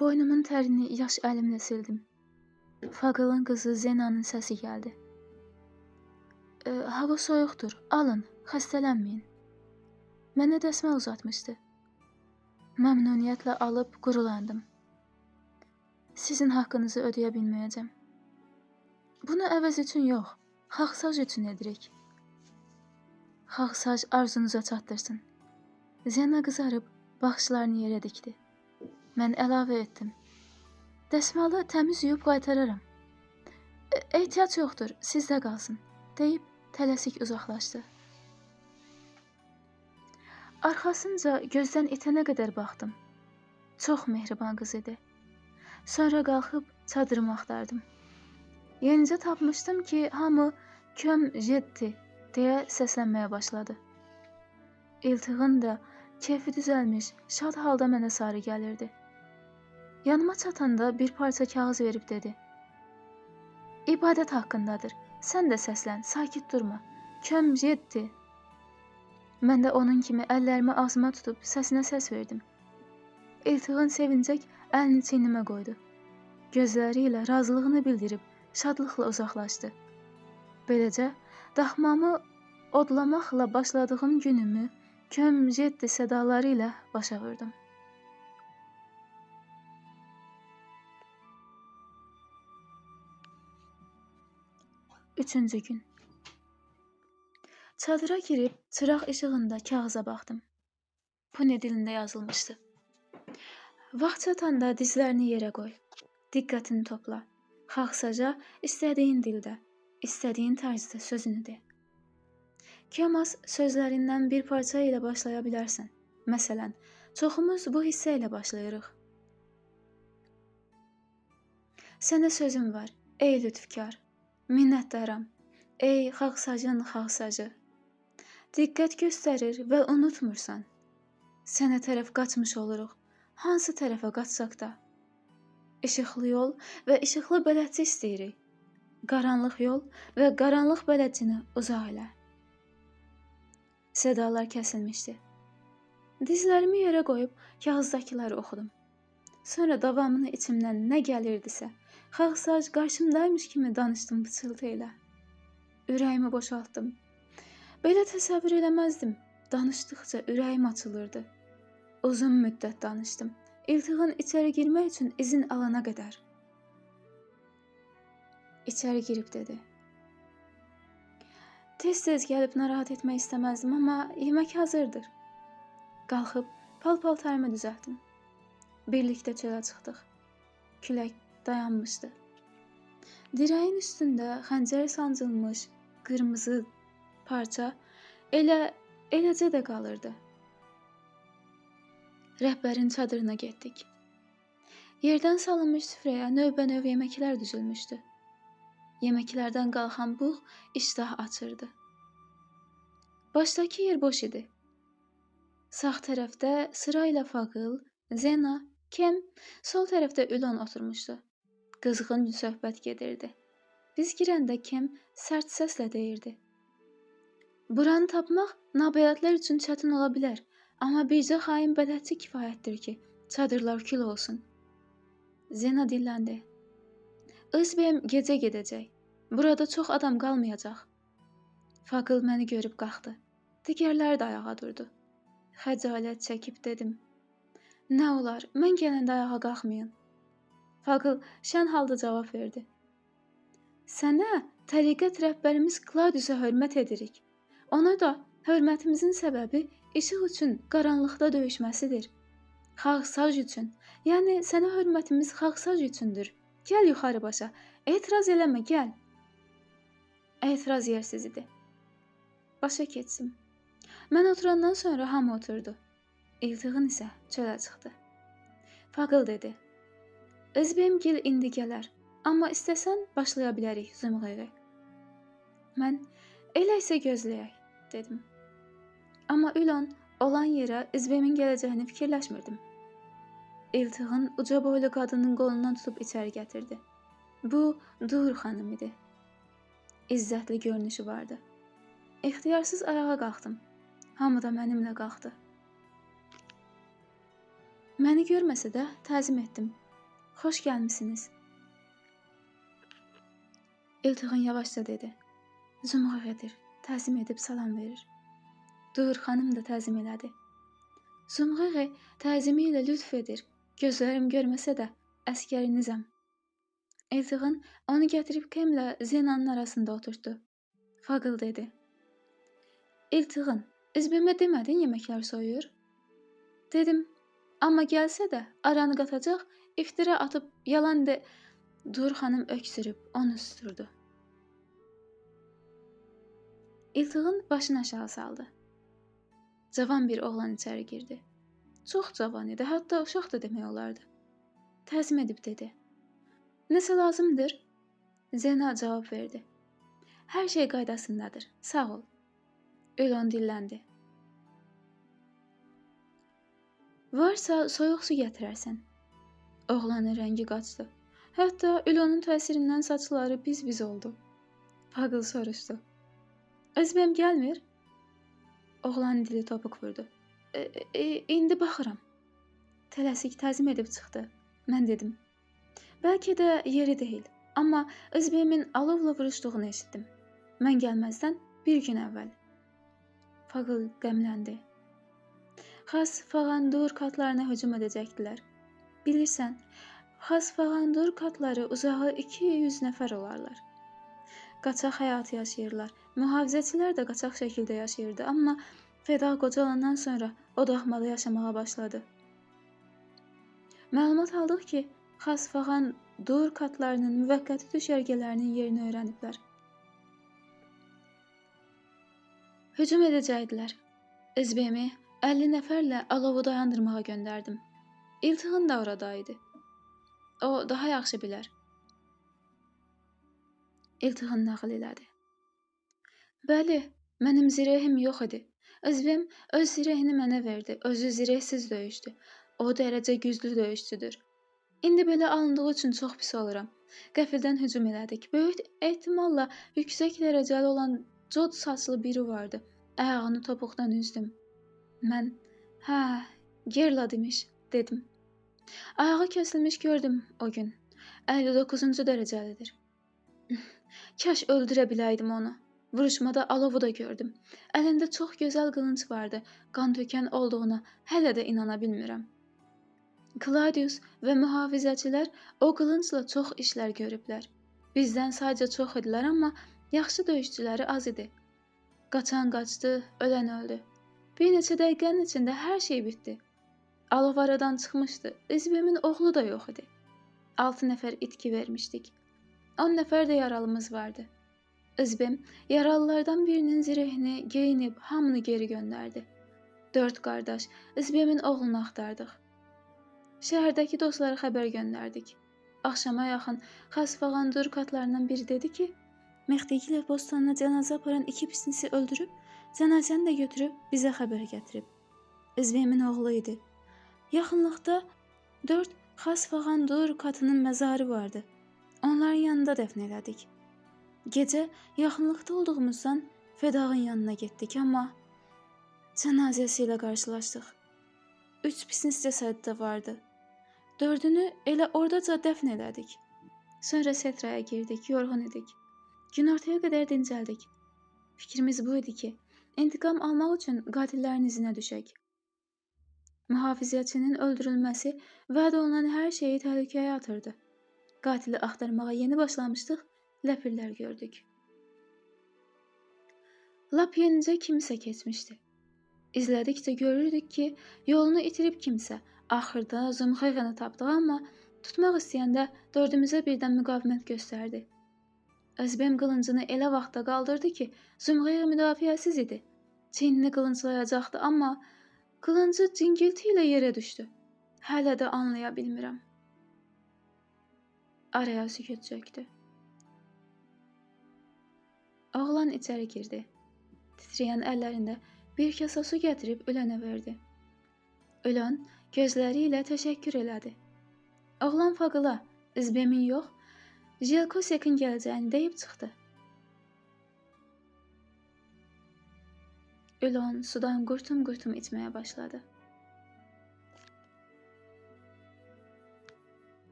Boynumun tərini yaş əlimlə sildim. Faqılın qızı Zenanın səsi gəldi. Hava soyuqdur, alın, xəstələnməyin. Mənə dəsmal uzatmışdı. Məmnuniyyətlə alıb qurulandım. Sizin haqqınızı ödəyə bilməyəcəm. Bunu əvəz üçün yox, xaxsaj üçün edirik. Xaxsaj arzunuza çatdırsın. Zena qızarıb baxışlarını yerə dikdi. Mən əlavə etdim. Dəsmalı təmiz yuyub qaytararam. Ehtiyac yoxdur, sizdə qalsın, deyib tələsik uzaqlaşdı. Arxasınca gözdən itənə qədər baxdım. Çox mehriban qız idi. Sonra qalxıb çadırımı axtardım. Yenicə tapmışdım ki, hamı "Köm Jetti" deyə səslənməyə başladı. İltığın da keyfi düzəlmiş, şad halda mənə sarı gəlirdi. Yanıma çatanda bir parça kağız verib dedi. İbadət haqqındadır. Sən də səslən, sakit durma. Köm Jetti. Mən də onun kimi əllərimi ağzıma tutub səsinə səs verdim. İltığın sevincək əlini çiynimə qoydu. Gözləri ilə razılığını bildirib şadlıqla uzaqlaşdı. Beləcə, daxmamı odlamaqla başladığım günümü Köm Jetti sədaları ilə başa vurdum. Üçüncü gün. Çadıra girib çıraq işığında kağıza baxdım. Puni dilində yazılmışdı. Vaxt çatanda dizlərini yerə qoy. Diqqətini topla. Xaxsaca istədiyin dildə, istədiyin tərzdə sözünü de. Kemas sözlərindən bir parça ilə başlaya bilərsən. Məsələn, çoxumuz bu hissə ilə başlayırıq. Sənə sözüm var, ey lütfkar. Minnətdaram, ey xaxsacın xaxsacı. Diqqət göstərir və unutmursan. Sənə tərəf qaçmış oluruq, hansı tərəfə qaçsaq da. İşıqlı yol və işıqlı bələdçi istəyirik. Qaranlıq yol və qaranlıq bələdçini uzaq elə. Sədalar kəsilmişdi. Dizlərimi yerə qoyub kağızdakıları oxudum. Sonra davamını içimdən nə gəlirdisə, xaxsac qarşımdaymış kimi danışdım pıçıltı ilə. Ürəyimi boşaltdım. Belə təsəvvür eləməzdim. Danışdıqca ürəyim açılırdı. Uzun müddət danışdım. İltığın içəri girmək üçün izin alana qədər. İçəri girib dedi. Tez-tez gəlib narahat etmək istəməzdim, amma yemək hazırdır. Qalxıb pal-paltarımı düzəltdim. Birlikdə çölə çıxdıq. Külək dayanmışdı. Dirəyin üstündə xəncər sancılmış qırmızı parça eləcə də qalırdı. Rəhbərin çadırına getdik. Yerdən salınmış süfrəyə növbənöv yeməklər düzülmüşdü. Yeməklərdən qalxan buğ iştah açırdı. Başdakı yer boş idi. Sağ tərəfdə sırayla Faqıl, Zena, Kem, sol tərəfdə Ülon oturmuşdu. Qızğın söhbət gedirdi. Biz girəndə Kem sərt səslə deyirdi. Buranı tapmaq nabələdlər üçün çətin ola bilər, amma bircə xain bələdçi kifayətdir ki, çadırlar kül olsun. Zena dilləndi. Özbəyim gecə gedəcək. Burada çox adam qalmayacaq. Faqıl məni görüb qalxdı. Digərləri də ayağa durdu. Xəcalət çəkib dedim. Nə olar, mən gələndə ayağa qalxmayın. Faqıl şən halda cavab verdi. Sənə təriqət rəhbərimiz Kladiusa hörmət edirik. Ona da hörmətimizin səbəbi işıq üçün qaranlıqda döyüşməsidir. Xaxsaj üçün, yəni sənə hörmətimiz xaxsaj üçündür. Gəl yuxarı başa, etiraz eləmə, gəl. Etiraz yersiz idi. Başa keçdim. Mən oturandan sonra hamı oturdu. İltığın isə çölə çıxdı. Faqıl dedi. Özbəyimgil indi gələr, amma istəsən başlaya bilərik zümğəyə. Mən elə isə gözləyək, dedim. Amma Ülon olan yerə Özbəyimin gələcəyini fikirləşmirdim. İltığın uca boylu qadının qolundan tutub içəri gətirdi. Bu, Dur xanım idi. İzzətli görünüşü vardı. İxtiyarsız ayağa qalxdım. Hamı da mənimlə qalxdı. Məni görməsə də təzim etdim. Xoş gəlmisiniz. İltığın yavaşca dedi. Zumğaq edir, təzim edib salam verir. Dur xanım da təzim elədi. Zumğeğe təzimi ilə lütf edir. Gözlərim görməsə də əskərinizəm. İltığın onu gətirib Kemlə Zenanın arasında oturtdu. Faqıl dedi. İltığın, İzbimə demədin yeməklər soyuyur? Dedim, amma gəlsə də aranı qatacaq, iftira atıb yalan de... Dur xanım öksürüb, onu susturdu. İltığın başını aşağı saldı. Cavan bir oğlan içəri girdi. Çox cavan idi, hətta uşaq da demək olardı. Təzim edib dedi. Nəsə lazımdır? Zena cavab verdi. Hər şey qaydasındadır, sağ ol. Ülon dilləndi. Varsa soyuq su gətirərsən. Oğlanın rəngi qaçdı. Hətta Ülonun təsirindən saçları biz-biz oldu. Faqıl soruşdu. Özbəm gəlmir? Oğlanın dili topuq vurdu. İndi baxıram. Tələsik təzim edib çıxdı. Mən dedim. Bəlkə də yeri deyil, amma Özbəmin alovla vuruşduğunu eşitdim. Mən gəlməzdən bir gün əvvəl. Faqıl qəmləndi. Xas Fağandur katlarına hücum edəcəkdilər. Bilirsən, Xas Fağandur katları uzağı 200 nəfər olarlar. Qaçaq həyatı yaşayırlar. Mühafizəçilər də qaçaq şəkildə yaşayırdı, amma Feda qocalandan sonra o daxmada yaşamağa başladı. Məlumat aldıq ki, Xas Fağandur katlarının müvəqqəti düşərgələrinin yerini öyrəniblər. Hücum edəcəkdilər. İzbemi 50 nəfərlə alovu dayandırmağa göndərdim. İltığın da orada idi. O daha yaxşı bilər. İltığın nağıl elədi. Bəli, mənim zirehim yox idi. Özbem öz zirehini mənə verdi. Özü zirehsiz döyüşdü. O dərəcə güclü döyüşçüdür. İndi belə alındığı üçün çox pis oluram. Qəfildən hücum elədik. Böyük ehtimalla yüksək dərəcəli olan cod saçlı biri vardı. Ayağını topuqdan üzdüm. Mən, hə, Gerla demiş, dedim. Ayağı kəsilmiş gördüm o gün. 59-cu dərəcəlidir. Kaş öldürə biləydim onu. Vuruşmada alovu da gördüm. Əlində çox gözəl qılınc vardı. Qan tökən olduğuna hələ də inana bilmirəm. Claudius və mühafizəçilər o qılıncla çox işlər görüblər. Bizdən sayca çox idilər, amma yaxşı döyüşçüləri az idi. Qaçan qaçdı, ölən öldü. Bir neçə dəqiqənin içində hər şey bitdi. Alov aradan çıxmışdı. İzbimin oğlu da yox idi. 6 nəfər itki vermişdik. 10 nəfər də yaralımız vardı. İzbim yaralılardan birinin zirehini geyinib hamını geri göndərdi. 4 qardaş İzbimin oğlunu axtardıq. Şəhərdəki dostlara xəbər göndərdik. Axşama yaxın Xas Fağandur katlarından biri dedi ki, Mextigilev bostanına cənazə aparan 2 pisnisi öldürüb, cənazəni də götürüb bizə xəbər gətirib. İzbimin oğlu idi. Yaxınlıqda 4 Xas Fağandur katının məzarı vardı. Onların yanında dəfn elədik. Gecə yaxınlıqda olduğumuzdan Fedağın yanına getdik, amma cənazəsi ilə qarşılaşdıq. 3 pisnis cəsədi də vardı. 4-ünü elə oradaca dəfn elədik. Sonra Setraya girdik, yorğun idik. Günortaya qədər dincəldik. Fikrimiz bu idi ki, intiqam almaq üçün qatillərin izinə düşək. Mühafizəçinin öldürülməsi vəd olunan hər şeyi təhlükəyə atırdı. Qatili axtarmağa yeni başlamışdıq, ləpirlər gördük. Lap yenicə kimsə keçmişdi. İzlədikcə görürdük ki, yolunu itirib kimsə. Axırda Zumxeğeni tapdıq, amma tutmaq istəyəndə dördümüzə birdən müqavimət göstərdi. Özbem qılıncını elə vaxtda qaldırdı ki, Zumxeğe müdafiəsiz idi. Çiynini qılınclayacaqdı, amma qılıncı cingilti ilə yerə düşdü. Hələ də anlaya bilmirəm. Araya sükut çökdü. Oğlan içəri girdi. Titrəyən əllərində bir kasa su gətirib Ülönə verdi. Ülön gözləri ilə təşəkkür elədi. Oğlan Faqıla, İzbemin yox, Jelkosekin gələcəyini deyib çıxdı. Ülon sudan qurtum-qurtum içməyə başladı.